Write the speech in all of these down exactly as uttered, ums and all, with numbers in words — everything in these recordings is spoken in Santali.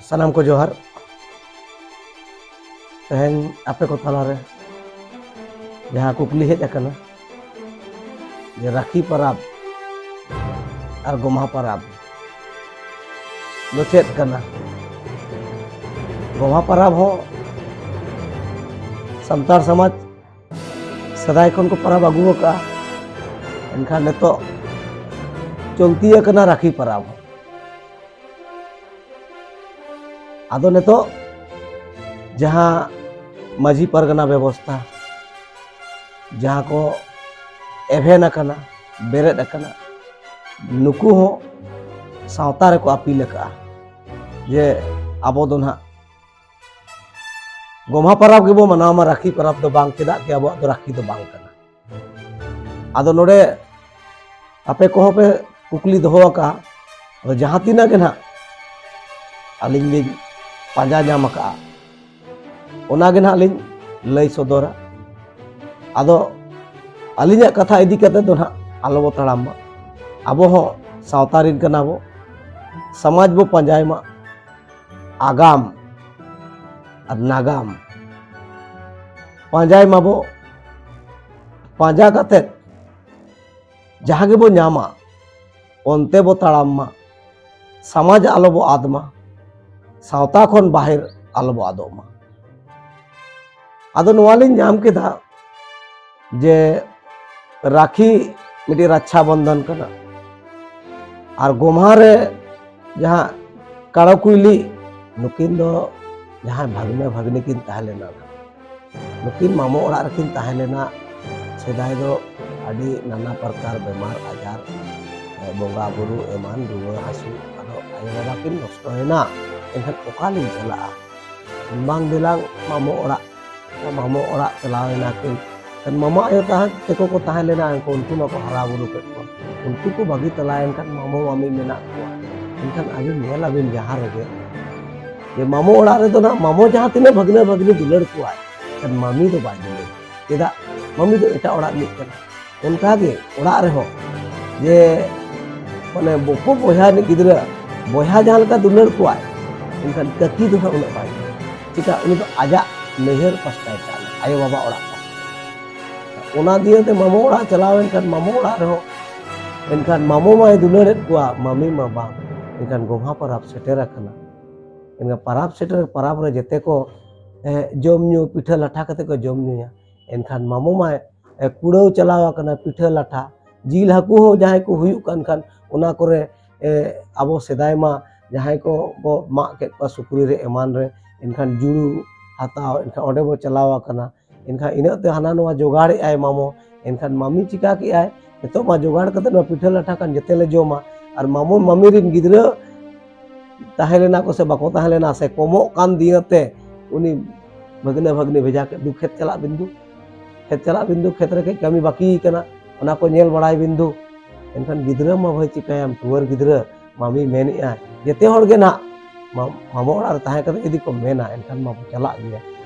ᱥᱟᱱᱟᱢ ᱠᱚ ᱡᱚᱦᱟᱨ᱾ ᱛᱮᱦᱮᱧ ᱟᱯᱮ ᱠᱚ ᱛᱟᱞᱟᱨᱮ ᱡᱟᱦᱟᱸ ᱠᱩᱠᱞᱤ ᱦᱮᱡ ᱟᱠᱟᱱᱟ ᱡᱮ ᱨᱟᱠᱷᱤ ᱯᱟᱨᱟᱵᱽ ᱟᱨ ᱜᱚᱢᱦᱟ ᱯᱟᱨᱟᱵᱽ ᱫᱚ ᱪᱮᱫ ᱠᱟᱱᱟ? ᱜᱚᱢᱦᱟ ᱯᱟᱨᱟᱵᱽ ᱦᱚᱸ ᱥᱟᱱᱛᱟᱲ ᱥᱚᱢᱟᱡᱽ ᱥᱮᱫᱟᱭ ᱠᱷᱚᱱ ᱠᱚ ᱯᱟᱨᱟᱵᱽ ᱟᱹᱜᱩ ᱟᱠᱟᱫᱼᱟ, ᱮᱱᱠᱷᱟᱱ ᱱᱤᱛᱚᱜ ᱪᱚᱞᱛᱤ ᱟᱠᱟᱱᱟ ᱨᱟᱠᱷᱤ ᱯᱟᱨᱟᱵᱽ ᱦᱚᱸ᱾ ᱟᱫᱚ ᱱᱤᱛᱚᱜ ᱡᱟᱦᱟᱸ ᱢᱟᱹᱡᱷᱤ ᱯᱟᱨᱜᱟᱱᱟ ᱵᱮᱵᱚᱥᱛᱷᱟ, ᱡᱟᱦᱟᱸ ᱠᱚ ᱮᱵᱷᱮᱱ ᱟᱠᱟᱱᱟ, ᱵᱮᱨᱮᱫ ᱟᱠᱟᱱᱟ, ᱱᱩᱠᱩ ᱦᱚᱸ ᱥᱟᱶᱛᱟ ᱨᱮᱠᱚ ᱟᱹᱯᱤᱞ ᱟᱠᱟᱫᱼᱟ ᱡᱮ ᱟᱵᱚ ᱫᱚ ᱱᱟᱦᱟᱜ ᱜᱚᱢᱦᱟ ᱯᱟᱨᱟᱵᱽ ᱜᱮᱵᱚ ᱢᱟᱱᱟᱣ ᱢᱟ, ᱨᱟᱠᱷᱤ ᱯᱟᱨᱟᱵᱽ ᱫᱚ ᱵᱟᱝ, ᱪᱮᱫᱟᱜ ᱜᱮ ᱟᱵᱚᱣᱟᱜ ᱫᱚ ᱨᱟᱠᱷᱤ ᱫᱚ ᱵᱟᱝ ᱠᱟᱱᱟ᱾ ᱟᱫᱚ ᱱᱚᱰᱮ ᱟᱯᱮ ᱠᱚᱦᱚᱸ ᱯᱮ ᱠᱩᱠᱞᱤ ᱫᱚᱦᱚ ᱟᱠᱟᱫᱼᱟ, ᱟᱫᱚ ᱡᱟᱦᱟᱸ ᱛᱤᱱᱟᱹᱜ ᱜᱮ ᱱᱟᱦᱟᱜ ᱟᱹᱞᱤᱧ ᱞᱤᱧ ᱯᱟᱸᱡᱟ ᱧᱟᱢ ᱟᱠᱟᱫᱼᱟ, ᱚᱱᱟ ᱜᱮ ᱱᱟᱦᱟᱜ ᱞᱤᱧ ᱞᱟᱹᱭ ᱥᱚᱫᱚᱨᱟ᱾ ᱟᱫᱚ ᱟᱹᱞᱤᱧᱟᱜ ᱠᱟᱛᱷᱟ ᱤᱫᱤ ᱠᱟᱛᱮ ᱫᱚ ᱱᱟᱦᱟᱜ ᱟᱞᱚ ᱵᱚ ᱛᱟᱲᱟᱢ ᱢᱟ, ᱟᱵᱚ ᱦᱚᱸ ᱥᱟᱶᱛᱟ ᱨᱤᱱ ᱠᱟᱱᱟ ᱵᱚ, ᱥᱚᱢᱟᱡᱽ ᱵᱚ ᱯᱟᱸᱡᱟᱭ ᱢᱟ, ᱟᱜᱟᱢ ᱟᱨ ᱱᱟᱜᱟᱢ ᱯᱟᱸᱡᱟᱭ ᱢᱟᱵᱚ᱾ ᱯᱟᱸᱡᱟ ᱠᱟᱛᱮ ᱡᱟᱦᱟᱸ ᱜᱮᱵᱚ ᱧᱟᱢᱟ, ᱚᱱᱛᱮ ᱵᱚ ᱛᱟᱲᱟᱢ ᱢᱟ, ᱥᱚᱢᱟᱡᱽ ᱟᱞᱚ ᱵᱚ ᱟᱫ ᱢᱟ, ᱥᱟᱶᱛᱟ ᱠᱷᱚᱱ ᱵᱟᱦᱮᱨ ᱟᱞᱚ ᱵᱚ ᱟᱫᱚᱜ ᱢᱟ᱾ ᱟᱫᱚ ᱱᱚᱣᱟ ᱞᱤᱧ ᱧᱟᱢ ᱠᱮᱫᱟ ᱡᱮ ᱨᱟᱠᱷᱤ ᱢᱤᱫᱴᱤᱡ ᱨᱟᱠᱷᱟ ᱵᱚᱱᱫᱷᱚᱱ ᱠᱟᱱᱟ, ᱟᱨ ᱜᱚᱢᱦᱟ ᱨᱮ ᱡᱟᱦᱟᱸ ᱠᱟᱲᱚ ᱠᱩᱭᱞᱤ, ᱱᱩᱠᱤᱱ ᱫᱚ ᱡᱟᱦᱟᱸᱭ ᱵᱷᱟᱜᱽᱱᱟᱹ ᱵᱷᱟᱜᱽᱱᱤ ᱠᱤᱱ ᱛᱟᱦᱮᱸ ᱞᱮᱱᱟ, ᱱᱩᱠᱤᱱ ᱢᱟᱢᱚ ᱚᱲᱟᱜ ᱨᱮᱠᱤᱱ ᱛᱟᱦᱮᱸ ᱞᱮᱱᱟ᱾ ᱥᱮᱫᱟᱭ ᱫᱚ ᱟᱹᱰᱤ ᱱᱟᱱᱟ ᱯᱨᱚᱠᱟᱨ ᱵᱮᱢᱟᱨ ᱟᱡᱟᱨ, ᱵᱚᱸᱜᱟ ᱵᱩᱨᱩ ᱮᱢᱟᱱ ᱨᱩᱣᱟᱹ ᱦᱟᱹᱥᱩ, ᱟᱫᱚ ᱟᱭᱳ ᱵᱟᱵᱟ ᱠᱤᱱ ᱱᱚᱥᱴᱚᱭᱮᱱᱟ᱾ ᱮᱱᱠᱷᱟᱱ ᱚᱠᱟᱞᱤᱧ ᱪᱟᱞᱟᱜᱼᱟ? ᱵᱟᱝ ᱫᱮᱞᱟᱝ ᱢᱟᱢᱚ ᱚᱲᱟᱜ, ᱢᱟᱢᱚ ᱚᱲᱟᱜ ᱪᱟᱞᱟᱣ ᱮᱱᱟ ᱠᱤᱱ᱾ ᱮᱱᱠᱷᱟᱱ ᱢᱟᱢᱟ ᱟᱭᱳ ᱛᱟᱦᱮᱸ ᱛᱮᱠᱚ ᱠᱚ ᱛᱟᱦᱮᱸ ᱞᱮᱱᱟ, ᱩᱱᱠᱩ, ᱩᱱᱠᱩ ᱢᱟᱠᱚ ᱦᱟᱨᱟ ᱵᱩᱨᱩ ᱠᱮᱫ ᱠᱚᱣᱟ, ᱩᱱᱠᱩ ᱠᱚ ᱵᱟᱹᱜᱤ ᱛᱟᱞᱟᱭᱮᱱ ᱠᱷᱟᱱ ᱢᱟᱢᱚ ᱢᱟᱢᱤ ᱢᱮᱱᱟᱜ ᱠᱚᱣᱟ᱾ ᱮᱱᱠᱷᱟᱱ ᱟᱹᱵᱤᱱ ᱧᱮᱞ ᱟᱹᱵᱤᱱ ᱡᱟᱦᱟᱸ ᱨᱮᱜᱮ ᱡᱮ ᱢᱟᱢᱚ ᱚᱲᱟᱜ ᱨᱮᱫᱚ ᱱᱟᱜ ᱢᱟᱢᱚ ᱡᱟᱦᱟᱸ ᱛᱤᱱᱟᱹᱜ ᱵᱷᱟᱹᱜᱽᱱᱟᱹ ᱵᱷᱟᱹᱜᱽᱱᱤ ᱫᱩᱞᱟᱹᱲ ᱠᱚᱣᱟᱭ, ᱮᱱᱠᱷᱟᱱ ᱢᱟᱢᱤ ᱫᱚ ᱵᱟᱭ ᱫᱩᱞᱟᱹᱲ ᱠᱚᱣᱟ᱾ ᱪᱮᱫᱟᱜ? ᱢᱟᱢᱤ ᱫᱚ ᱮᱴᱟᱜ ᱚᱲᱟᱜ ᱨᱤᱱᱤᱡ ᱠᱟᱱᱟ᱾ ᱚᱱᱠᱟᱜᱮ ᱚᱲᱟᱜ ᱨᱮᱦᱚᱸ ᱡᱮ ᱢᱟᱱᱮ ᱵᱚᱠᱚ ᱵᱚᱭᱦᱟ ᱨᱤᱱᱤᱡ ᱜᱤᱫᱽᱨᱟᱹ ᱵᱚᱭᱦᱟ ᱡᱟᱦᱟᱸ ᱞᱮᱠᱟ ᱫᱩᱞᱟᱹᱲ ᱠᱚᱣᱟᱭ, ᱮᱱᱠᱷᱟᱱ ᱠᱟᱹᱠᱤ ᱫᱚ ᱦᱟᱸᱜ ᱩᱱᱟᱹᱜ ᱵᱟᱭ ᱧᱮᱞᱟ᱾ ᱪᱮᱫᱟᱜ? ᱩᱱᱤ ᱫᱚ ᱟᱡᱟᱜ ᱱᱟᱹᱭᱦᱟᱹᱨ ᱯᱟᱥᱴᱟᱭ ᱪᱟᱞᱟᱜᱼᱟ, ᱟᱭᱳ ᱵᱟᱵᱟ ᱚᱲᱟᱜ ᱯᱟᱥᱴᱟ᱾ ᱚᱱᱟ ᱫᱤᱭᱮ ᱛᱮ ᱢᱟᱢᱚ ᱚᱲᱟᱜ ᱪᱟᱞᱟᱣ ᱮᱱᱠᱷᱟᱱ ᱢᱟᱢᱚ ᱚᱲᱟᱜ ᱨᱮᱦᱚᱸ ᱮᱱᱠᱷᱟᱱ ᱢᱟᱢᱚ ᱢᱟᱭ ᱫᱩᱞᱟᱹᱲᱮᱫ ᱠᱚᱣᱟ, ᱢᱟᱢᱤ ᱢᱟ ᱵᱟᱝ᱾ ᱮᱱᱠᱷᱟᱱ ᱜᱚᱢᱦᱟ ᱯᱟᱨᱟᱵᱽ ᱥᱮᱴᱮᱨ ᱟᱠᱟᱱᱟ᱾ ᱮᱱᱠᱷᱟᱱ ᱯᱟᱨᱟᱵᱽ ᱥᱮᱴᱮᱨ, ᱯᱟᱨᱟᱵᱽ ᱨᱮ ᱡᱮᱛᱮ ᱠᱚ, ᱮ, ᱡᱚᱢ ᱧᱩ, ᱯᱤᱴᱷᱟᱹ ᱞᱟᱴᱷᱟ ᱠᱟᱛᱮ ᱠᱚ ᱡᱚᱢ ᱧᱩᱭᱟ᱾ ᱮᱱᱠᱷᱟᱱ ᱢᱟᱢᱚ ᱢᱟᱭ, ᱮ, ᱠᱩᱲᱟᱹᱣ ᱪᱟᱞᱟᱣ ᱟᱠᱟᱱᱟ ᱯᱤᱴᱷᱟᱹ ᱞᱟᱴᱷᱟ, ᱡᱤᱞ ᱦᱟᱹᱠᱩ ᱦᱚᱸ ᱡᱟᱦᱟᱸᱭ ᱠᱚ ᱦᱩᱭᱩᱜ ᱠᱟᱱ ᱠᱷᱟᱱ ᱚᱱᱟ ᱠᱚᱨᱮ, ᱮ, ᱟᱵᱚ ᱥᱮᱫᱟᱭ ᱢᱟ ᱡᱟᱦᱟᱸᱭ ᱠᱚ ᱠᱚ ᱢᱟᱜ ᱠᱮᱫ ᱠᱚᱣᱟ ᱥᱩᱠᱨᱤ ᱨᱮ ᱮᱢᱟᱱ ᱨᱮ, ᱮᱱᱠᱷᱟᱱ ᱡᱩᱲᱩ ᱦᱟᱛᱟᱣ, ᱮᱱᱠᱷᱟᱱ ᱚᱸᱰᱮ ᱵᱚ ᱪᱟᱞᱟᱣ ᱟᱠᱟᱱᱟ᱾ ᱮᱱᱠᱷᱟᱱ ᱤᱱᱟᱹᱜ ᱛᱮ ᱦᱟᱱᱟ ᱱᱚᱣᱟ ᱡᱚᱜᱟᱲᱮᱜᱼᱟᱭ ᱢᱟᱢᱚ᱾ ᱮᱱᱠᱷᱟᱱ ᱢᱟᱢᱤ ᱪᱤᱠᱟ ᱠᱮᱜᱼᱟᱭ? ᱱᱤᱛᱚᱜ ᱢᱟ ᱡᱚᱜᱟᱲ ᱠᱟᱛᱮ ᱱᱚᱣᱟ ᱯᱤᱴᱷᱟᱹ ᱞᱟᱴᱷᱟ ᱠᱷᱟᱱ ᱡᱮᱛᱮ ᱞᱮ ᱡᱚᱢᱟ᱾ ᱟᱨ ᱢᱟᱢᱚ ᱢᱟᱢᱤ ᱨᱤᱱ ᱜᱤᱫᱽᱨᱟᱹ ᱛᱟᱦᱮᱸ ᱞᱮᱱᱟ ᱠᱚ ᱥᱮ ᱵᱟᱠᱚ ᱛᱟᱦᱮᱸ ᱞᱮᱱᱟ ᱥᱮ ᱠᱚᱢᱚᱜ ᱠᱟᱱ ᱫᱤᱭᱮ ᱛᱮ ᱩᱱᱤ ᱵᱷᱟᱹᱜᱽᱱᱟᱹ ᱵᱷᱟᱹᱜᱽᱱᱤ ᱵᱷᱮᱡᱟ ᱠᱮᱫ ᱫᱩ, "ᱠᱷᱮᱛ ᱪᱟᱞᱟᱜ ᱵᱤᱱ ᱫᱩ, ᱠᱷᱮᱛ ᱪᱟᱞᱟᱜ ᱵᱤᱱ ᱫᱩ, ᱠᱷᱮᱛ ᱨᱮ ᱠᱟᱹᱡ ᱠᱟᱹᱢᱤ ᱵᱟᱹᱠᱤ ᱠᱟᱱᱟ, ᱚᱱᱟ ᱠᱚ ᱧᱮᱞ ᱵᱟᱲᱟᱭ ᱵᱤᱱ ᱫᱩ᱾" ᱮᱱᱠᱷᱟᱱ ᱜᱤᱫᱽᱨᱟᱹ ᱢᱟ ᱵᱷᱟᱹᱭ ᱪᱤᱠᱟᱹᱭᱟᱢ, ᱴᱩᱣᱟᱹᱨ ᱜᱤᱫᱽᱨᱟᱹ ᱢᱟᱢᱤ ᱢᱮᱱᱮᱜᱼᱟᱭ, ᱡᱮᱛᱮ ᱦᱚᱲ ᱜᱮ ᱱᱟᱦᱟᱜ ᱢᱟ-, ᱢᱟᱢᱚ ᱚᱲᱟᱜ ᱨᱮ ᱛᱟᱦᱮᱸ ᱠᱟᱛᱮ ᱡᱩᱫᱤ ᱠᱚ ᱢᱮᱱᱟ, ᱮᱱᱠᱷᱟᱱ ᱢᱟᱵᱚ ᱪᱟᱞᱟᱜ ᱜᱮᱭᱟ᱾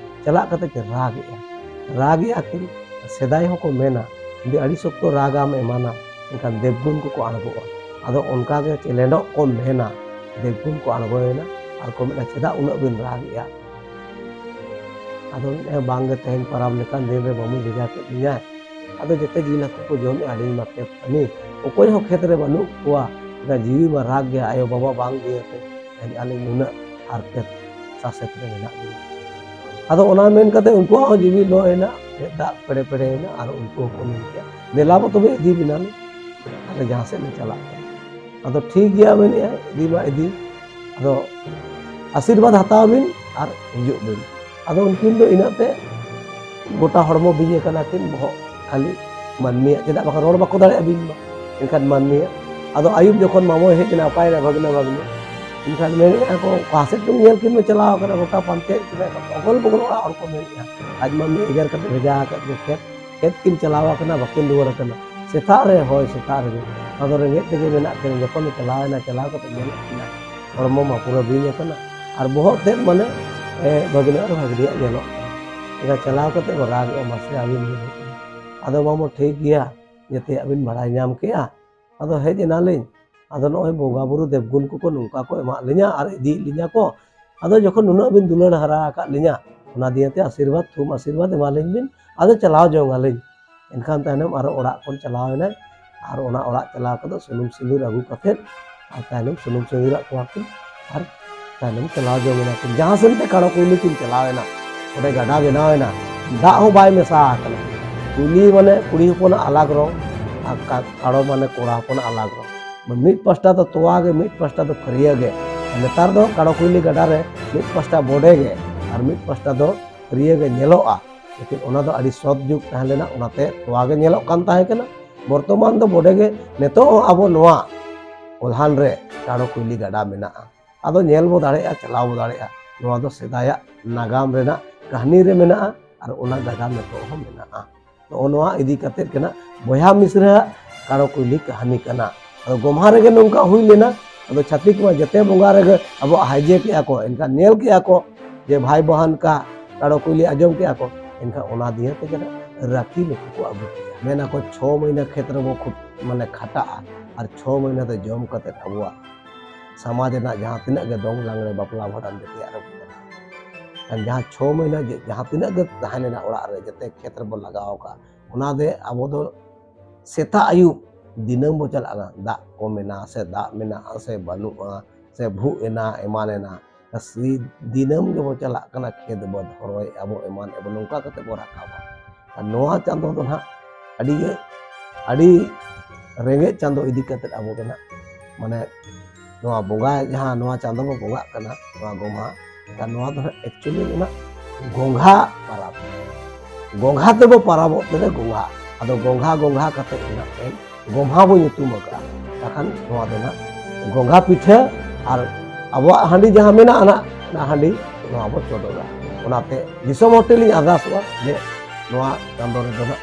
ᱪᱟᱞᱟᱜ ᱠᱟᱛᱮ ᱠᱤᱱ ᱨᱟᱜᱮᱜᱼᱟ, ᱨᱟᱜᱮᱜᱼᱟ ᱠᱤᱱ᱾ ᱥᱮᱫᱟᱭ ᱦᱚᱸᱠᱚ ᱢᱮᱱᱟ, ᱡᱩᱫᱤ ᱟᱹᱰᱤ ᱥᱚᱠᱛᱚ ᱨᱟᱜᱟᱢ ᱮᱢᱟᱱᱟ, ᱮᱱᱠᱷᱟᱱ ᱫᱮᱵᱽᱜᱩᱱ ᱠᱚᱠᱚ ᱟᱬᱜᱚᱜᱼᱟ᱾ ᱟᱫᱚ ᱚᱱᱠᱟ ᱜᱮ ᱪᱮᱞᱮᱸᱰᱚᱜ ᱠᱚ ᱢᱮᱱᱟ, ᱫᱮᱵᱽᱜᱩᱱ ᱠᱚ ᱟᱬᱜᱚᱭᱮᱱᱟ ᱟᱨ ᱠᱚ ᱢᱮᱱᱟ, "ᱪᱮᱫᱟᱜ ᱩᱱᱟᱹᱜ ᱵᱤᱱ ᱨᱟᱜᱮᱜᱼᱟ?" ᱟᱫᱚ ᱢᱮᱱᱮᱫᱼᱟ, "ᱵᱟᱝ ᱜᱮ, ᱛᱮᱦᱮᱧ ᱯᱟᱨᱟᱵᱽ ᱞᱮᱠᱟᱱ ᱫᱤᱱ ᱨᱮ ᱵᱟᱹᱵᱩ ᱵᱷᱮᱡᱟ ᱠᱮᱫ ᱞᱤᱧᱟᱭ, ᱟᱫᱚ ᱡᱚᱛᱚ ᱡᱤᱞ ᱦᱟᱹᱠᱩ ᱠᱚ ᱡᱚᱢᱮᱫᱼᱟ, ᱟᱹᱞᱤᱧ ᱢᱟ ᱠᱷᱮᱛ ᱠᱟᱹᱢᱤ, ᱚᱠᱚᱭ ᱦᱚᱸ ᱠᱷᱮᱛ ᱨᱮ ᱵᱟᱹᱱᱩᱜ ᱠᱚᱣᱟ, ᱮᱱᱠᱷᱟᱱ ᱡᱤᱣᱤ ᱢᱟ ᱨᱟᱜᱽ ᱜᱮᱭᱟ, ᱟᱭᱳ ᱵᱟᱵᱟ ᱵᱟᱝ ᱫᱤᱭᱮ ᱛᱮ ᱛᱮᱦᱮᱧ ᱟᱹᱞᱤᱧ ᱱᱩᱱᱟᱹᱜ ᱦᱟᱨᱠᱮᱛ ᱥᱟᱥᱮᱛ ᱨᱮ ᱢᱮᱱᱟᱜ ᱞᱤᱧᱟ᱾" ᱟᱫᱚ ᱚᱱᱟ ᱢᱮᱱ ᱠᱟᱛᱮ ᱩᱱᱠᱩᱣᱟᱜ ᱦᱚᱸ ᱡᱤᱣᱤ ᱞᱚ ᱮᱱᱟ, ᱢᱮᱫ ᱫᱟᱜ ᱯᱮᱲᱮ ᱯᱮᱲᱮᱭᱮᱱᱟ, ᱟᱨ ᱩᱱᱠᱩ ᱦᱚᱸᱠᱚ ᱢᱮᱱ ᱠᱮᱫᱼᱟ, "ᱫᱮᱞᱟ ᱵᱚ ᱛᱚᱵᱮ ᱤᱫᱤ ᱵᱮᱱᱟᱞᱮ, ᱟᱞᱮ ᱡᱟᱦᱟᱸ ᱥᱮᱫ ᱞᱮ ᱪᱟᱞᱟᱜ ᱠᱟᱱᱟ᱾" ᱟᱫᱚ ᱴᱷᱤᱠ ᱜᱮᱭᱟ ᱢᱮᱱᱮᱫᱼᱟᱭ, ᱤᱫᱤ ᱢᱟ ᱤᱫᱤ, ᱟᱫᱚ ᱟᱥᱤᱨᱵᱟᱫᱽ ᱦᱟᱛᱟᱣ ᱵᱤᱱ ᱟᱨ ᱦᱤᱡᱩᱜ ᱵᱤᱱ᱾ ᱟᱫᱚ ᱩᱱᱠᱤᱱ ᱫᱚ ᱤᱱᱟᱹᱜ ᱛᱮ ᱜᱚᱴᱟ ᱦᱚᱲᱢᱚ ᱵᱤᱧ ᱟᱠᱟᱱᱟ ᱠᱤᱱ, ᱵᱚᱦᱚᱜ ᱠᱷᱟᱹᱞᱤ ᱢᱟᱹᱱᱢᱤᱭᱟᱜ, ᱪᱮᱫᱟᱜ ᱵᱟᱠᱷᱟᱱ ᱨᱚᱲ ᱵᱟᱠᱚ ᱫᱟᱲᱮᱭᱟᱜᱼᱟ ᱵᱤᱧ ᱢᱟ᱾ ᱮᱱᱠᱷᱟᱱ ᱢᱟᱹᱱᱢᱤᱭᱟᱜ, ᱟᱫᱚ ᱟᱹᱭᱩᱵ ᱡᱚᱠᱷᱚᱱ ᱢᱟᱢᱚᱭ ᱦᱮᱡ ᱮᱱᱟ, ᱚᱠᱟᱭᱮᱱᱟ ᱵᱷᱟᱹᱜᱽᱱᱟᱹ ᱵᱷᱟᱹᱜᱽᱱᱤ? ᱮᱱᱠᱷᱟᱱ ᱢᱮᱱᱮᱫᱼᱟ ᱠᱚ, "ᱚᱠᱟ ᱥᱮᱫ ᱪᱚᱢ ᱧᱮᱞ ᱠᱤᱱ ᱢᱮ ᱪᱟᱞᱟᱣ ᱟᱠᱟᱱᱟ, ᱜᱚᱴᱟ ᱯᱟᱱᱛᱮᱭᱮᱫ ᱠᱤᱱᱟ, ᱚᱜᱚᱞ ᱵᱚᱜᱚᱞ ᱚᱲᱟᱜ ᱦᱚᱲ ᱠᱚ ᱢᱮᱱᱮᱫᱼᱟ, ᱟᱡ ᱢᱟᱹᱱᱢᱤ ᱮᱜᱮᱨ ᱠᱟᱛᱮ ᱵᱷᱮᱡᱟ ᱟᱠᱟᱫ ᱜᱮ ᱠᱷᱮᱛ, ᱠᱷᱮᱛ ᱠᱤᱱ ᱪᱟᱞᱟᱣ ᱟᱠᱟᱱᱟ, ᱵᱟᱹᱠᱤᱱ ᱨᱩᱣᱟᱹᱲ ᱟᱠᱟᱱᱟ᱾" ᱥᱮᱛᱟᱜ ᱨᱮ, ᱦᱳᱭ, ᱥᱮᱛᱟᱜ ᱨᱮᱜᱮ᱾ ᱟᱫᱚ ᱨᱮᱸᱜᱮᱡ ᱛᱮᱜᱮ ᱢᱮᱱᱟᱜ ᱠᱤᱱᱟ, ᱡᱚᱠᱷᱚᱱᱮ ᱪᱟᱞᱟᱣ ᱮᱱᱟ, ᱪᱟᱞᱟᱣ ᱠᱟᱛᱮ ᱧᱮᱞᱮᱫ ᱠᱤᱱᱟ, ᱦᱚᱲᱢᱚ ᱢᱟ ᱯᱩᱨᱟᱹ ᱵᱤᱧ ᱟᱠᱟᱱᱟ, ᱟᱨ ᱵᱚᱦᱚᱜ ᱛᱮᱫ ᱢᱟᱱᱮ, ᱮ, ᱵᱷᱟᱹᱜᱽᱱᱟᱹ ᱟᱨ ᱵᱷᱟᱹᱜᱽᱱᱤᱭᱟᱜ ᱧᱮᱞᱚᱜ ᱠᱟᱱᱟ᱾ ᱮᱱᱠᱷᱟᱱ ᱪᱟᱞᱟᱣ ᱠᱟᱛᱮ ᱠᱚ ᱨᱟᱜᱮᱜᱼᱟ, "ᱢᱟᱥᱮ ᱟᱹᱵᱤᱱ ᱵᱤᱱ ᱦᱮᱡ ᱮᱱᱟ?" ᱟᱫᱚ ᱢᱟᱢᱚ, "ᱴᱷᱤᱠ ᱜᱮᱭᱟ, ᱡᱮᱛᱮᱭᱟᱜ ᱵᱤᱱ ᱵᱟᱲᱟᱭ ᱧᱟᱢ ᱠᱮᱜᱼᱟ, ᱟᱫᱚ ᱦᱮᱡ ᱮᱱᱟᱞᱤᱧ, ᱟᱫᱚ ᱱᱚᱜᱼᱚᱭ ᱵᱚᱸᱜᱟ ᱵᱩᱨᱩ ᱫᱮᱵᱽᱜᱩᱱ ᱠᱚᱠᱚ ᱱᱚᱝᱠᱟ ᱠᱚ ᱮᱢᱟᱜ ᱞᱤᱧᱟ ᱟᱨ ᱤᱫᱤᱭᱮᱫ ᱞᱤᱧᱟ ᱠᱚ, ᱟᱫᱚ ᱡᱚᱠᱷᱚᱱ ᱱᱩᱱᱟᱹᱜ ᱵᱤᱱ ᱫᱩᱞᱟᱹᱲ ᱦᱟᱨᱟ ᱟᱠᱟᱫ ᱞᱤᱧᱟ, ᱚᱱᱟ ᱫᱤᱭᱮᱛᱮ ᱟᱥᱤᱨᱵᱟᱫᱽ, ᱛᱷᱩᱢ ᱟᱥᱤᱨᱵᱟᱫᱽ ᱮᱢᱟᱞᱤᱧ ᱵᱤᱱ, ᱟᱫᱚ ᱪᱟᱞᱟᱣ ᱡᱚᱝ ᱟᱹᱞᱤᱧ᱾ ᱮᱱᱠᱷᱟᱱ ᱛᱟᱭᱱᱚᱢ ᱟᱨᱚ ᱚᱲᱟᱜ ᱠᱷᱚᱱ ᱪᱟᱞᱟᱣ ᱮᱱᱟᱭ, ᱟᱨ ᱚᱱᱟ ᱚᱲᱟᱜ ᱪᱟᱞᱟᱣ ᱠᱟᱛᱮ ᱥᱩᱱᱩᱢ ᱥᱤᱸᱫᱩᱨ ᱟᱹᱜᱩ ᱠᱟᱛᱮ, ᱟᱨ ᱛᱟᱭᱱᱚᱢ ᱥᱩᱱᱩᱢ ᱥᱤᱸᱫᱩᱨᱟᱜ ᱠᱚᱣᱟ ᱠᱤᱱ, ᱟᱨ ᱛᱟᱭᱱᱚᱢ ᱪᱟᱞᱟᱣ ᱡᱚᱝ ᱮᱱᱟ ᱠᱤᱱ᱾ ᱡᱟᱦᱟᱸ ᱥᱮᱱ ᱛᱮ ᱠᱟᱲᱚ ᱠᱩᱭᱞᱤ ᱠᱤᱱ ᱪᱟᱞᱟᱣ ᱮᱱᱟ, ᱚᱸᱰᱮ ᱜᱟᱰᱟ ᱵᱮᱱᱟᱣ ᱮᱱᱟ, ᱫᱟᱜ ᱦᱚᱸ ᱵᱟᱭ ᱢᱮᱥᱟ ᱟᱠᱟᱱᱟ᱾ ᱠᱩᱭᱞᱤ ᱢᱟᱱᱮ ᱠᱩᱲᱤ ᱦᱚᱯᱚᱱᱟᱜ ᱟᱞᱟᱜᱽ ᱨᱚᱝ, ᱟᱨ ᱠᱟ-, ᱠᱟᱲᱚ ᱢᱟᱱᱮ ᱠᱚᱲᱟ ᱦᱚᱯᱚᱱᱟᱜ ᱟᱞᱟᱜᱽ ᱨᱚᱝ᱾ ᱢᱤᱫ ᱯᱟᱥᱴᱟ ᱫᱚ ᱛᱚᱣᱟ ᱜᱮ, ᱢᱤᱫ ᱯᱟᱥᱴᱟ ᱫᱚ ᱯᱷᱟᱹᱨᱭᱟᱹ ᱜᱮ᱾ ᱱᱮᱛᱟᱨ ᱫᱚ ᱠᱟᱲᱚ ᱠᱩᱭᱞᱤ ᱜᱟᱰᱟ ᱨᱮ ᱢᱤᱫ ᱯᱟᱥᱴᱟ ᱵᱚᱰᱮ ᱜᱮ ᱟᱨ ᱢᱤᱫ ᱯᱟᱥᱴᱟ ᱫᱚ ᱯᱷᱟᱹᱨᱭᱟᱹ ᱜᱮ ᱧᱮᱞᱚᱜᱼᱟ᱾ ᱞᱮᱠᱤᱱ ᱚᱱᱟ ᱫᱚ ᱟᱹᱰᱤ ᱥᱚᱛ ᱡᱩᱜᱽ ᱛᱟᱦᱮᱸ ᱞᱮᱱᱟ, ᱚᱱᱟᱛᱮ ᱛᱚᱣᱟ ᱜᱮ ᱧᱮᱞᱚᱜ ᱠᱟᱱ ᱛᱟᱦᱮᱸ ᱠᱟᱱᱟ᱾ ᱵᱚᱨᱛᱚᱢᱟᱱ ᱫᱚ ᱵᱚᱰᱮ ᱜᱮ᱾ ᱱᱤᱛᱚᱜ ᱦᱚᱸ ᱟᱵᱚ ᱱᱚᱣᱟ ᱠᱚᱞᱦᱟᱱ ᱨᱮ ᱠᱟᱲᱚ ᱠᱩᱭᱞᱤ ᱜᱟᱰᱟ ᱢᱮᱱᱟᱜᱼᱟ᱾ ᱟᱫᱚ ᱧᱮᱞ ᱵᱚ ᱫᱟᱲᱮᱭᱟᱜᱼᱟ, ᱪᱟᱞᱟᱣ ᱵᱚ ᱫᱟᱲᱮᱭᱟᱜᱼᱟ᱾ ᱱᱚᱣᱟ ᱫᱚ ᱥᱮᱫᱟᱭᱟᱜ ᱱᱟᱜᱟᱢ ᱨᱮᱱᱟᱜ ᱠᱟᱹᱦᱱᱤ ᱨᱮ ᱢᱮᱱᱟᱜᱼᱟ, ᱟᱨ ᱚᱱᱟ ᱜᱟᱰᱟ ᱱᱤᱛᱚᱜ ᱦᱚᱸ ᱢᱮᱱᱟᱜᱼᱟ᱾ ᱱᱚᱜᱼᱚ ᱱᱚᱣᱟ ᱤᱫᱤ ᱠᱟᱛᱮᱫ ᱠᱟᱱᱟ ᱵᱚᱭᱦᱟ ᱢᱤᱥᱨᱟᱹ ᱟᱜ ᱠᱟᱲᱚ ᱠᱩᱭᱞᱤ ᱠᱟᱹᱦᱱᱤ ᱠᱟᱱᱟ᱾ ᱟᱫᱚ ᱜᱚᱢᱦᱟ ᱨᱮᱜᱮ ᱱᱚᱝᱠᱟ ᱦᱩᱭ ᱞᱮᱱᱟ᱾ ᱟᱫᱚ ᱪᱷᱟᱹᱛᱤᱠ ᱢᱟ ᱡᱮᱛᱮ ᱵᱚᱸᱜᱟ ᱨᱮᱜᱮ ᱟᱵᱚᱣᱟᱜ ᱦᱟᱭᱡᱮ ᱠᱮᱜᱼᱟ ᱠᱚ, ᱮᱱᱠᱷᱟᱱ ᱧᱮᱞ ᱠᱮᱜᱼᱟ ᱠᱚ ᱡᱮ ᱵᱷᱟᱭ ᱵᱚᱦᱟᱱ ᱠᱟ ᱠᱟᱲᱚ ᱠᱩᱭᱞᱤ ᱟᱸᱡᱚᱢ ᱠᱮᱜᱼᱟ ᱠᱚ, ᱮᱱᱠᱷᱟᱱ ᱚᱱᱟ ᱫᱤᱭᱮ ᱛᱮᱜᱮ ᱱᱟᱜ ᱨᱟᱹᱠᱷᱤ ᱱᱩᱠᱩ ᱠᱚ ᱟᱹᱜᱩ ᱠᱮᱜᱼᱟ᱾ ᱢᱮᱱᱟ ᱠᱚ ᱪᱷᱚ ᱢᱟᱹᱦᱱᱟᱹ ᱠᱷᱮᱛ ᱨᱮᱵᱚ ᱠᱷᱩᱴ-, ᱢᱟᱱᱮ ᱠᱷᱟᱴᱟᱜᱼᱟ, ᱟᱨ ᱪᱷᱚ ᱢᱟᱹᱦᱱᱟᱹ ᱫᱚ ᱡᱚᱢ ᱠᱟᱛᱮᱫ ᱟᱵᱚᱣᱟᱜ ᱥᱚᱢᱟᱡᱽ ᱨᱮᱱᱟᱜ ᱡᱟᱦᱟᱸ ᱛᱤᱱᱟᱹᱜ ᱜᱮ ᱫᱚᱝ ᱞᱟᱜᱽᱲᱮ ᱵᱟᱯᱞᱟ ᱵᱷᱟᱸᱰᱟᱱ ᱡᱮᱛᱮᱭᱟᱜ ᱨᱮᱵᱚ ᱪᱟᱞᱟᱜᱼᱟ᱾ ᱮᱱᱠᱷᱟᱱ ᱡᱟᱦᱟᱸ ᱪᱷᱚ ᱢᱟᱹᱦᱱᱟᱹ ᱡᱮ-, ᱡᱟᱦᱟᱸ ᱛᱤᱱᱟᱹᱜ ᱜᱮ ᱛᱟᱦᱮᱸ ᱞᱮᱱᱟ ᱚᱲᱟᱜ ᱨᱮ, ᱡᱮᱛᱮ ᱠᱷᱮᱛ ᱨᱮᱵᱚ ᱞᱟᱜᱟᱣ ᱟᱠᱟᱫᱼᱟ, ᱚᱱᱟ ᱫᱮ ᱟᱵᱚ ᱫᱚ ᱥᱮᱛᱟᱜ ᱟᱹᱭᱩᱵ ᱫᱤᱱᱟᱹᱢ ᱵᱚ ᱪᱟᱞᱟᱜ ᱠᱟᱱᱟ᱾ ᱫᱟᱜ ᱠᱚ ᱢᱮᱱᱟᱜᱼᱟ ᱥᱮ ᱫᱟᱜ ᱢᱮᱱᱟᱜᱼᱟ ᱥᱮ ᱵᱟᱹᱱᱩᱜᱼᱟ, ᱥᱮ ᱵᱷᱩᱜ ᱮᱱᱟ ᱮᱢᱟᱱ ᱮᱱᱟ, ᱥᱤ-, ᱫᱤᱱᱟᱹᱢ ᱜᱮᱵᱚ ᱪᱟᱞᱟᱜ ᱠᱟᱱᱟ ᱠᱷᱮᱛ ᱵᱟᱹᱫᱽ, ᱦᱚᱨᱚᱭ ᱟᱵᱚ ᱮᱢᱟᱱ ᱟᱵᱚ ᱱᱚᱝᱠᱟ ᱠᱟᱛᱮ ᱵᱚ ᱨᱟᱠᱟᱵᱟ᱾ ᱟᱨ ᱱᱚᱣᱟ ᱪᱟᱸᱫᱚ ᱫᱚ ᱱᱟᱦᱟᱜ ᱟᱹᱰᱤ ᱜᱮ, ᱟᱹᱰᱤ ᱨᱮᱸᱜᱮᱡ ᱪᱟᱸᱫᱚ ᱤᱫᱤ ᱠᱟᱛᱮ ᱟᱵᱚ ᱫᱚ ᱱᱟᱦᱟᱜ ᱢᱟᱱᱮ ᱱᱚᱣᱟ ᱵᱚᱸᱜᱟ, ᱡᱟᱦᱟᱸ ᱱᱚᱣᱟ ᱪᱟᱸᱫᱚ ᱵᱚ ᱵᱚᱸᱜᱟᱜ ᱠᱟᱱᱟ, ᱱᱚᱣᱟ ᱜᱚᱢᱦᱟ, ᱮᱱᱠᱷᱟᱱ ᱱᱚᱣᱟ ᱫᱚ ᱱᱟᱦᱟᱜ actually ᱚᱱᱟ ᱜᱚᱸᱜᱷᱟ ᱯᱟᱨᱟᱵᱽ, ᱜᱚᱸᱜᱷᱟ ᱛᱮᱵᱚ ᱯᱟᱨᱟᱵᱚᱜ ᱛᱮ ᱜᱚᱸᱜᱷᱟ᱾ ᱟᱫᱚ ᱜᱚᱸᱜᱷᱟ, ᱜᱚᱸᱜᱷᱟ ᱠᱟᱛᱮ ᱜᱮ ᱱᱟᱦᱟᱜ ᱛᱮᱦᱮᱧ ᱜᱚᱢᱦᱟ ᱵᱚ ᱧᱩᱛᱩᱢ ᱟᱠᱟᱫᱼᱟ᱾ ᱵᱟᱠᱷᱟᱱ ᱱᱚᱣᱟ ᱫᱚ ᱱᱟᱦᱟᱜ ᱜᱚᱸᱜᱷᱟ ᱯᱤᱴᱷᱟᱹ ᱟᱨ ᱟᱵᱚᱣᱟᱜ ᱦᱟᱺᱰᱤ ᱡᱟᱦᱟᱸ ᱢᱮᱱᱟᱜᱼᱟ ᱱᱟᱦᱟᱜ, ᱚᱱᱟ ᱦᱟᱺᱰᱤ ᱱᱚᱣᱟ ᱵᱚ ᱪᱚᱰᱚᱨᱟ᱾ ᱚᱱᱟᱛᱮ ᱫᱤᱥᱚᱢ ᱦᱚᱲ ᱴᱷᱮᱱ ᱞᱤᱧ ᱟᱨᱫᱟᱥᱚᱜᱼᱟ ᱡᱮ ᱱᱚᱣᱟ ᱪᱟᱸᱫᱚ ᱨᱮᱫᱚ ᱱᱟᱦᱟᱜ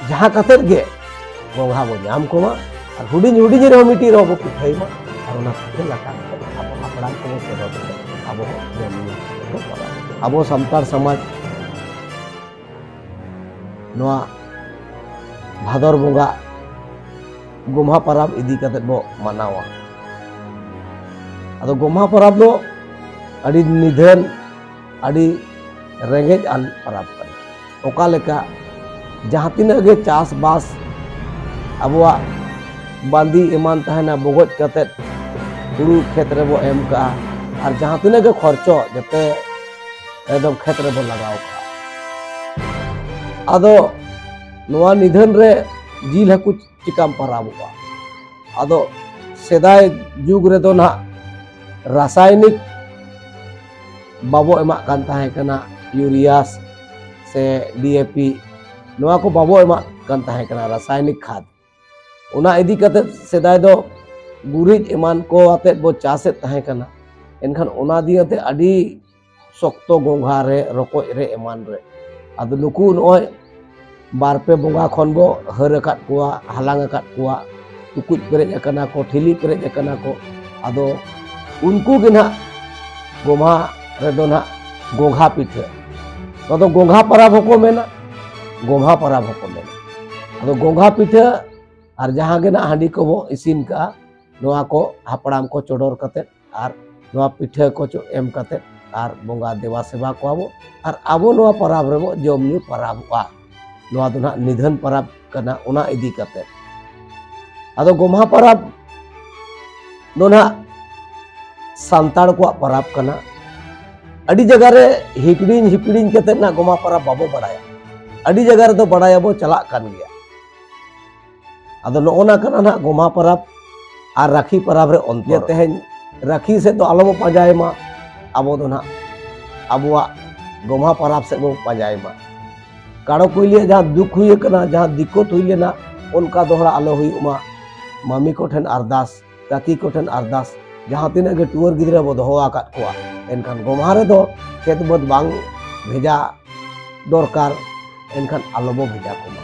ᱡᱟᱦᱟᱸ ᱠᱟᱛᱮᱫ ᱜᱮ ᱜᱚᱸᱜᱷᱟ ᱵᱚ ᱧᱟᱢ ᱠᱚᱢᱟ, ᱟᱨ ᱦᱩᱰᱤᱧ ᱦᱩᱰᱤᱧ ᱨᱮᱦᱚᱸ ᱢᱤᱫᱴᱤᱡ ᱨᱮᱦᱚᱸ ᱵᱚ ᱯᱤᱴᱷᱟᱹᱭ ᱢᱟ, ᱟᱨ ᱚᱱᱟ ᱯᱤᱴᱷᱟᱹ ᱞᱟᱴᱟ ᱠᱟᱛᱮᱫ ᱟᱵᱚ ᱦᱟᱯᱲᱟᱢ ᱠᱚᱵᱚ ᱪᱚᱰᱚᱨ ᱠᱟᱛᱮᱫ ᱟᱵᱚ ᱦᱚᱸ ᱡᱚᱢ ᱧᱩ ᱠᱟᱛᱮᱫ ᱵᱚ ᱯᱟᱨᱚᱢᱟ᱾ ᱟᱵᱚ ᱥᱟᱱᱛᱟᱲ ᱥᱚᱢᱟᱡᱽ ᱱᱚᱣᱟ ᱵᱷᱟᱫᱚᱨ ᱵᱚᱸᱜᱟ ᱜᱚᱢᱦᱟ ᱯᱟᱨᱟᱵᱽ ᱤᱫᱤ ᱠᱟᱛᱮᱫ ᱵᱚ ᱢᱟᱱᱟᱣᱟ᱾ ᱟᱫᱚ ᱜᱚᱢᱦᱟ ᱯᱟᱨᱟᱵᱽ ᱫᱚ ᱟᱹᱰᱤ ᱱᱤᱫᱷᱟᱹᱱ, ᱟᱹᱰᱤ ᱨᱮᱸᱜᱮᱡ ᱟᱱ ᱯᱚᱨᱚᱵᱽ ᱠᱟᱱᱟ᱾ ᱚᱠᱟ ᱞᱮᱠᱟ ᱡᱟᱦᱟᱸ ᱛᱤᱱᱟᱹᱜ ᱜᱮ ᱪᱟᱥᱵᱟᱥ ᱟᱵᱚᱣᱟᱜ ᱵᱟᱸᱫᱤ ᱮᱢᱟᱱ ᱛᱟᱦᱮᱱᱟ, ᱵᱚᱜᱚᱡ ᱠᱟᱛᱮᱫ ᱦᱩᱲᱩ ᱠᱷᱮᱛ ᱨᱮᱵᱚ ᱮᱢ ᱠᱟᱜᱼᱟ, ᱟᱨ ᱡᱟᱦᱟᱸ ᱛᱤᱱᱟᱹᱜ ᱜᱮ ᱠᱷᱚᱨᱪᱚ ᱡᱚᱛᱚ ᱮᱠᱫᱚᱢ ᱠᱷᱮᱛ ᱨᱮᱵᱚ ᱞᱟᱜᱟᱣ ᱠᱟᱜᱼᱟ᱾ ᱟᱫᱚ ᱱᱚᱣᱟ ᱱᱤᱫᱷᱟᱹᱱ ᱨᱮ ᱡᱤᱞ ᱦᱟᱹᱠᱩ ᱪᱤᱠᱟᱢ ᱯᱟᱨᱟᱵᱚᱜᱼᱟ? ᱟᱫᱚ ᱥᱮᱫᱟᱭ ᱡᱩᱜᱽ ᱨᱮᱫᱚ ᱱᱟᱦᱟᱜ ᱨᱟᱥᱟᱭᱱᱤᱠ ᱵᱟᱵᱚ ᱮᱢᱟᱜ ᱠᱟᱱ ᱛᱟᱦᱮᱸ ᱠᱟᱱᱟ, ᱤᱭᱩᱨᱤᱭᱟ ᱥᱮ ᱰᱤ ᱮ ᱯᱤ, ᱱᱚᱣᱟ ᱠᱚ ᱵᱟᱵᱚ ᱮᱢᱟᱜ ᱠᱟᱱ ᱛᱟᱦᱮᱸ ᱠᱟᱱᱟ, ᱨᱟᱥᱟᱭᱱᱤᱠ ᱠᱷᱟᱫᱽ᱾ ᱚᱱᱟ ᱤᱫᱤ ᱠᱟᱛᱮ ᱥᱮᱫᱟᱭ ᱫᱚ ᱜᱩᱨᱤᱡ ᱮᱢᱟᱱ ᱠᱚ ᱟᱛᱮᱫ ᱵᱚ ᱪᱟᱥᱮᱫ ᱛᱟᱦᱮᱸ ᱠᱟᱱᱟ᱾ ᱮᱱᱠᱷᱟᱱ ᱚᱱᱟ ᱤᱫᱤ ᱠᱟᱛᱮ ᱟᱹᱰᱤ ᱥᱚᱠᱛᱚ ᱜᱚᱸᱜᱷᱟ ᱨᱮ, ᱨᱚᱠᱚᱡ ᱨᱮ, ᱮᱢᱟᱱ ᱨᱮ᱾ ᱟᱫᱚ ᱱᱩᱠᱩ ᱱᱚᱜᱼᱚᱭ ᱵᱟᱨ ᱯᱮ ᱵᱚᱸᱜᱟ ᱠᱷᱚᱱ ᱵᱚ ᱦᱟᱹᱨ ᱟᱠᱟᱫ ᱠᱚᱣᱟ, ᱦᱟᱞᱟᱝ ᱟᱠᱟᱫ ᱠᱚᱣᱟ, ᱴᱩᱠᱩᱡ ᱯᱮᱨᱮᱡ ᱟᱠᱟᱱᱟ ᱠᱚ, ᱴᱷᱤᱞᱤ ᱯᱮᱨᱮᱡ ᱟᱠᱟᱱᱟ ᱠᱚ᱾ ᱟᱫᱚ ᱩᱱᱠᱩ ᱜᱮ ᱱᱟᱦᱟᱜ ᱜᱚᱢᱦᱟ ᱨᱮᱫᱚ ᱱᱟᱦᱟᱜ ᱜᱚᱸᱜᱷᱟ ᱯᱤᱴᱷᱟᱹ, ᱱᱚᱣᱟ ᱫᱚ ᱜᱚᱸᱜᱷᱟ ᱯᱟᱨᱟᱵᱽ ᱦᱚᱸᱠᱚ ᱢᱮᱱᱟ, ᱜᱚᱢᱦᱟ ᱯᱟᱨᱟᱵᱽ ᱦᱚᱸᱠᱚ ᱢᱮᱱᱟ᱾ ᱟᱫᱚ ᱜᱚᱸᱜᱷᱟ ᱯᱤᱴᱷᱟᱹ ᱟᱨ ᱡᱟᱦᱟᱸ ᱜᱮ ᱱᱟᱦᱟᱜ ᱦᱟᱺᱰᱤ ᱠᱚᱵᱚ ᱤᱥᱤᱱ ᱠᱟᱜᱼᱟ, ᱱᱚᱣᱟ ᱠᱚ ᱦᱟᱯᱲᱟᱢ ᱠᱚ ᱪᱚᱰᱚᱨ ᱠᱟᱛᱮᱫ ᱟᱨ ᱱᱚᱣᱟ ᱯᱤᱴᱷᱟᱹ ᱠᱚ ᱪᱚ ᱮᱢ ᱠᱟᱛᱮᱫ ᱟᱨ ᱵᱚᱸᱜᱟ ᱫᱮᱵᱟ ᱥᱮᱵᱟ ᱠᱚᱣᱟ ᱵᱚ ᱟᱨ ᱟᱵᱚ ᱱᱚᱣᱟ ᱯᱟᱨᱟᱵᱽ ᱨᱮᱵᱚ ᱡᱚᱢ ᱧᱩ ᱯᱟᱨᱟᱵᱚᱜᱼᱟ᱾ ᱱᱚᱣᱟ ᱫᱚ ᱱᱟᱦᱟᱜ ᱱᱤᱫᱷᱟᱹᱱ ᱯᱟᱨᱟᱵᱽ ᱠᱟᱱᱟ, ᱚᱱᱟ ᱤᱫᱤ ᱠᱟᱛᱮᱫ᱾ ᱟᱫᱚ ᱜᱚᱢᱦᱟ ᱯᱟᱨᱟᱵᱽ ᱫᱚ ᱱᱟᱦᱟᱜ ᱥᱟᱱᱛᱟᱲ ᱠᱚᱣᱟᱜ ᱯᱟᱨᱟᱵᱽ ᱠᱟᱱᱟ᱾ ᱟᱹᱰᱤ ᱡᱟᱭᱜᱟ ᱨᱮ ᱦᱤᱯᱤᱲᱤᱧ ᱦᱤᱯᱤᱲᱤᱧ ᱠᱟᱛᱮᱫ ᱱᱟᱦᱟᱜ ᱜᱚᱢᱦᱟ ᱯᱟᱨᱟᱵᱽ ᱵᱟᱵᱚ ᱵᱟᱲᱟᱭᱟ, ᱟᱹᱰᱤ ᱡᱟᱭᱜᱟ ᱨᱮᱫᱚ ᱵᱟᱲᱟᱭᱟᱵᱚ, ᱪᱟᱞᱟᱜ ᱠᱟᱱ ᱜᱮᱭᱟ᱾ ᱟᱫᱚ ᱱᱚᱜᱼᱚ ᱱᱟ ᱠᱟᱱᱟ ᱱᱟᱦᱟᱜ ᱜᱚᱢᱦᱟ ᱯᱟᱨᱟᱵᱽ ᱟᱨ ᱨᱟᱠᱷᱤ ᱯᱟᱨᱟᱵᱽ ᱨᱮ ᱚᱱᱛᱚᱨ᱾ ᱛᱮᱦᱮᱧ ᱨᱟᱠᱷᱤ ᱥᱮᱫ ᱫᱚ ᱟᱞᱚ ᱵᱚ ᱯᱟᱸᱡᱟᱭ ᱢᱟ, ᱟᱵᱚ ᱫᱚ ᱱᱟᱦᱟᱜ ᱟᱵᱚᱣᱟᱜ ᱜᱚᱢᱦᱟ ᱯᱟᱨᱟᱵᱽ ᱥᱮᱫ ᱵᱚ ᱯᱟᱸᱡᱟᱭ ᱢᱟ᱾ ᱠᱟᱲᱚ ᱠᱩᱭᱞᱤᱭᱟᱜ ᱡᱟᱦᱟᱸ ᱫᱩᱠ ᱦᱩᱭ ᱟᱠᱟᱱᱟ, ᱡᱟᱦᱟᱸ ᱫᱤᱠᱠᱚᱛ ᱦᱩᱭ ᱞᱮᱱᱟ, ᱚᱱᱠᱟ ᱫᱚᱦᱲᱟ ᱟᱞᱚ ᱦᱩᱭᱩᱜ ᱢᱟ᱾ ᱢᱟᱹᱢᱤ ᱠᱚᱴᱷᱮᱱ ᱟᱨᱫᱟᱥ, ᱠᱟᱹᱠᱤ ᱠᱚᱴᱷᱮᱱ ᱟᱨᱫᱟᱥ, ᱡᱟᱦᱟᱸ ᱛᱤᱱᱟᱹᱜ ᱜᱮ ᱴᱩᱣᱟᱹᱨ ᱜᱤᱫᱽᱨᱟᱹ ᱵᱚ ᱫᱚᱦᱚ ᱟᱠᱟᱫ ᱠᱚᱣᱟ, ᱮᱱᱠᱷᱟᱱ ᱜᱚᱢᱦᱟ ᱨᱮᱫᱚ ᱠᱷᱮᱛ ᱵᱟᱹᱫᱽ ᱵᱟᱝ ᱵᱷᱮᱡᱟ ᱫᱚᱨᱠᱟᱨ, ᱮᱱᱠᱷᱟᱱ ᱟᱞᱚ ᱵᱚ ᱵᱷᱮᱡᱟ ᱠᱚᱢᱟ᱾